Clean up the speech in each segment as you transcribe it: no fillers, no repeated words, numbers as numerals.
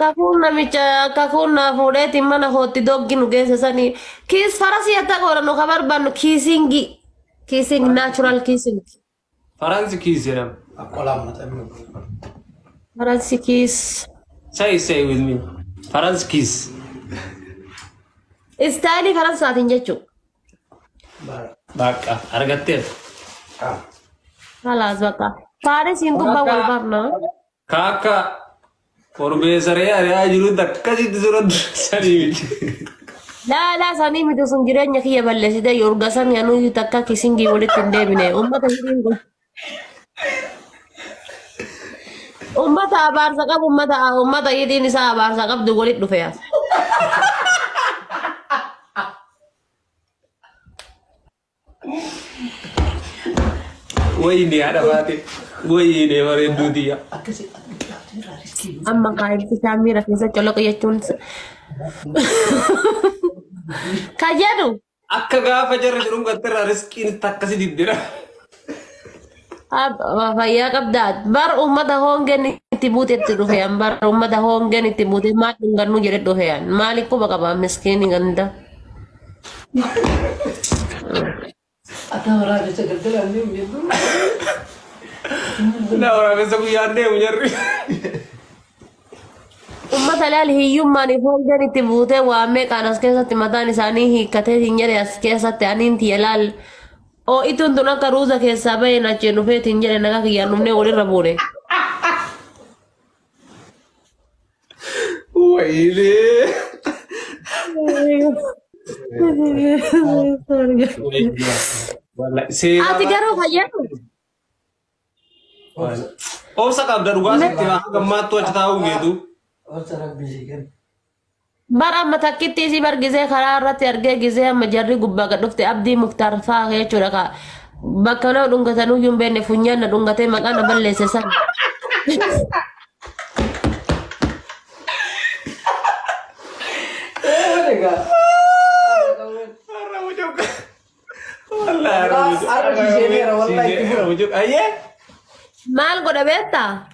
Kakuun namicha kakuun naa fuudheetiin mana kootti doggi nu geesse sanii. Kiis farasii akka godhannu ka barbaannu kiisingi. Kissing, natural kissing. Faransi kiss jedhama. Faransi kiss. Say say with me. Faransi kiss. Istaayilii Faransaatiin jechuudha. Bakka argatteerta. Khalaas bakka. Paarisiin gubbaa wal barna. Ka akka korbeessa re'ee ari'aa jirutti akkasitti suura sanii miti. Laa laa sanii miti, sun jireenya kiyya balleessite. Yorga sanii anuyyuu takka kissingii walitti hin deebine. Uummata hiriin kun. Uummata abaarsa qabu, uummata hidhiin isaa abaarsa qabdu walitti dhufe yaasa. Wayini haadha baate. Wayini bareedduu tiyya. Amma kaayilti isaa miira keessa coloqa jechuun. Ka jedhu. Akka gaafa jarri jedhuun gattirraa riskiin itti akkasi diddira. Fayyaa qabdaa. Bar uummata hongeen itti buutetti dhufe, bar uummata hongeen itti buute maal dhungannu jedhe dhufe. Maali quba qaba miskiini ganda. Na waraabessa guyyaan deemu jarri. Uummata laal hiyyummaan hongeen itti buute waa meeqaan as keessatti mataan isaanii hiikkatee hin jedhe as keessatti aniin tiyya laal. Oo'ituun tun akka ruuza keessaa baheen achiin dhufeetiin jedhe nagaa kiyyaan dhufnee walirra buune. Wayinee. Ati garuu fayyadu. Obsa qabda, dhugaa sitti hanga ammaattu achi taa'uu geetu. Bar amma takkitti isii bar gizee karaa irratti argee, gizee amma jarri gubbaa gad dhufte, Abdii Muktaar faa jechuudha, ka bakka nama dhungatanuu hin beekne funyaan na dhungatee maqaa na balleesse san. Ayyee. Maal godha beektaa?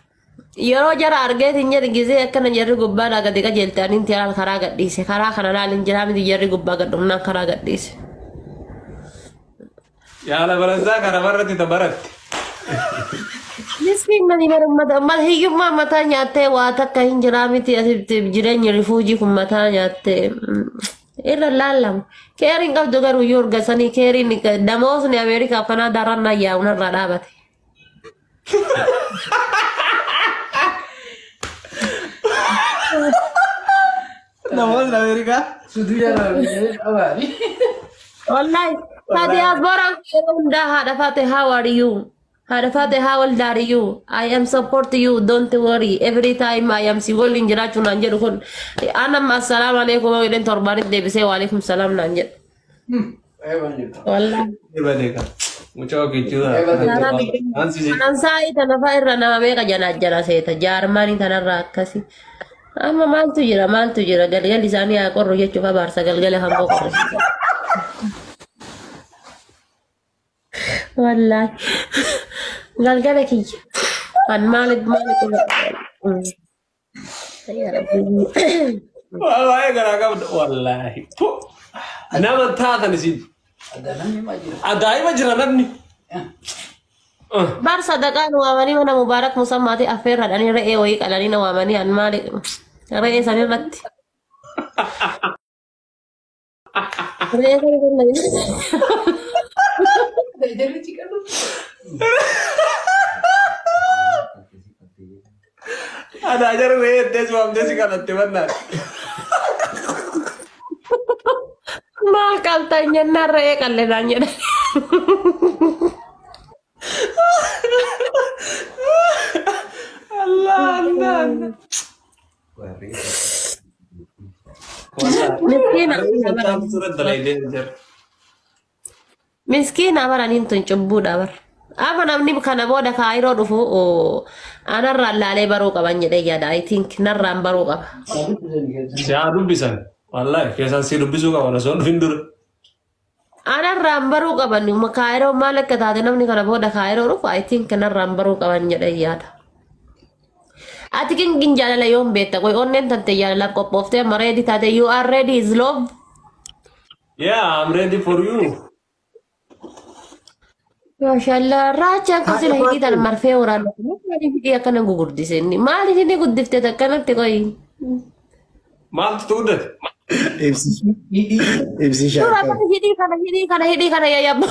Yeroo jara argeetiin jedhi gizee akkana jarri gubbaadhaa gadi qajeelte aniin tiyaan karaa gadhiise. Karaa kana laal hin jiraa miti, jarri gubbaa gad dhufnaan karaa gadhiise. Yaala baransaa kana barratti ta baratte. Miskiin nani bara ummata hiyyummaa mataa nyaattee waa takka hin jiraa miti, asitti jireenyi rifuujii kun mataa nyaattee irra laallamu. Keeriin qabdu garuu yoo urgasanii keeriin damoosni Ameerikaaf kanaa darannaa yaa'uun irraa dhaabate. Namoonni Ameerikaa. Wallahi, diasporaan yeroo hundaa haadha faate, "How are you? Haadha faate, how old are you? I am support you, don't worry. Every time I am si waliin jiraachuu" naan jedhu kun. Anamma assalaamu alaikum jedheen torbaanitti deebisee waalaikum salaam naan jedhu. Wallahi. Badeeka. Mucaa kichuudha. Faransaayii tana fa'a irra nama meeqa janaa jala seeta, Jaarmanii tanarraa akkasi. Amma maaltu jira, maaltu jira? Galgalli isaanii haa qorru jechuuf abaarsa galgala hangoo qorru. Wallaahi. Galgala kiyya. Kan maaliif maaliif? Yaa Rabbi. Waa'ee garaa qabda. Wallaahi. Nama taatan isin. Daa'ima jira namni. Bar sadaqaan waamanii mana Mubaarak Musammaati affeerradhanii re'ee wayii qalanii na waamanii, an maali re'ee san irratti. Re'ee san irratti. Adaa jara re'ee ettees waamtee si kadhatte mannaan. Maal qaltan jennaan re'ee qalle naan jedhan. Allah Allah Allah. Miskiina. Miskiina baraniin tun cubbuudha bar. Amma namni kana booda kaayiroo dhufu anarraan laalee baruu qaban jedhee yaada. I think narraan baruu qaba. Si haa dubbisan. Wallaahi keessaan si dubbisuu qaban osoo hin dhufin dura. Anarraan baruu qaban, kaayiroo maal akka taate namni kana booda kaayiroo dhufu I think narraan baruu qaban jedhee yaada. Ati kin jaalala yoom beekta qoy onneen tante jaalalaaf qophooftee amma ready taate you are ready is love. Yeah, I'm ready for you. Maashaallah raachaan kun sila hidhii tana marfee waraana maaliif hidhii akkana gugurdise inni maaliif inni guddifte akkanatti qoy. Maaltu tuudate? Ibsi Suuraa shaakala. kana hidhii kana hidhii kana hidhii kana yayyabba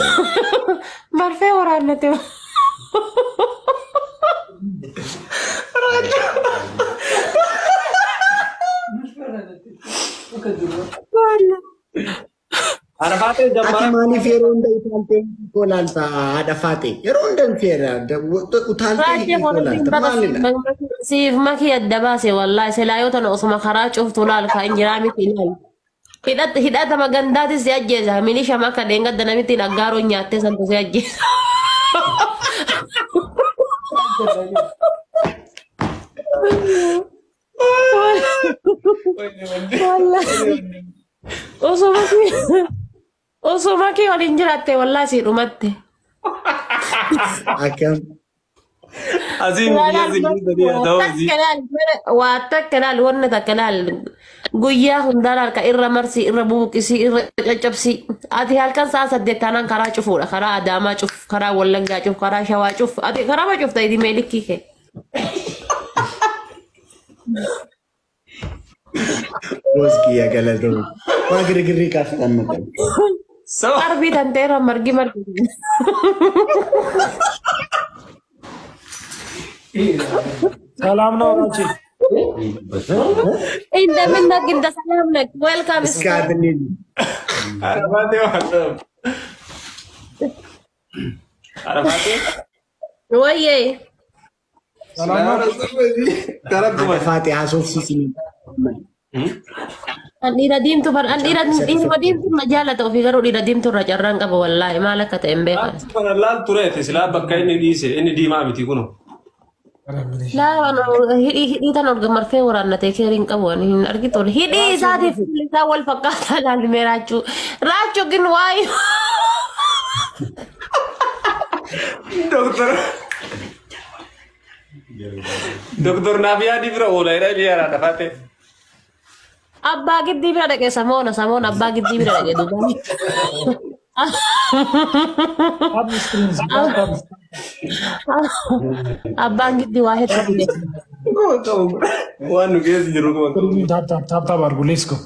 marfee waraannate. Arafaatee Ati jammara. maaliif yeroo hunda utaaltee hiikoo laalta haadha faate? Yeroo hunda hin feera. Utaaltee Raajii hiikoo laalta. Maalidha? siif makii adda baase wallaahi silaa yoo tana osuma karaa cuftu laal ka injiraa miti ilaal. Hidhatama gandaatis si ajjeesa milisha maka dheengadda namittiin aggaaroo nyaattee santu si ajjeesa. Osuma kee waliin jiraatte wallaahi si dhumatte. Akkam. Asiin biyya sigiidanii haa ta'u asii. Waa takka laal wanna takka laal guyyaa hundaa laal ka irra marsi irra bubuqqisi irra caccabsi ati halkan sa'a 8 taanaan karaa cufuudha karaa Adaamaa cuf karaa Wallaggaa cuf karaa Shawaa cuf ati karaa ma cufta idimee likkii kee. Boskii galatoo. Waa girgirrii kaafatan maqan. So, Qarbii tanteera margi margi. ሰላም ነው ራቼ። እንደምን ነህ? እንደ ሰላም ነህ? ዌልካም Iskaatni. Arafaatee waan ta'u. Arafaatee. ወዬ ሰላም ነው። Haadha faate haasofsiisni. An dhiira diimtuu an dhiira dhiiruma diimtuu na jaallata ofii garuu dhiira diimtuu irra carraan qaba wallaahi maal akka ta'e hin beekan. Kana laal tureeti silaa bakka inni dhiise inni diimaa miti kuno. Laa hidhii hidhii tan orga marfee waraannatee keeriin qabu ani hin argitu. Hidhii isaatiif fuulli isaa wal fakkaataa laalmee raachuu. Raachuu gin waayee. Doktor. Doktor Naafiyaa bira oola jedhaa biyya Arafaatee. Abbaa giddii bira dhaqe samoona samoona abbaa giddii bira dhaqe duuba. Abbaan giddii waa hedduu fide. Waan nu keessa jiru kuma. ታፕ ታፕ አድርጉ። ሌትስ ጎ።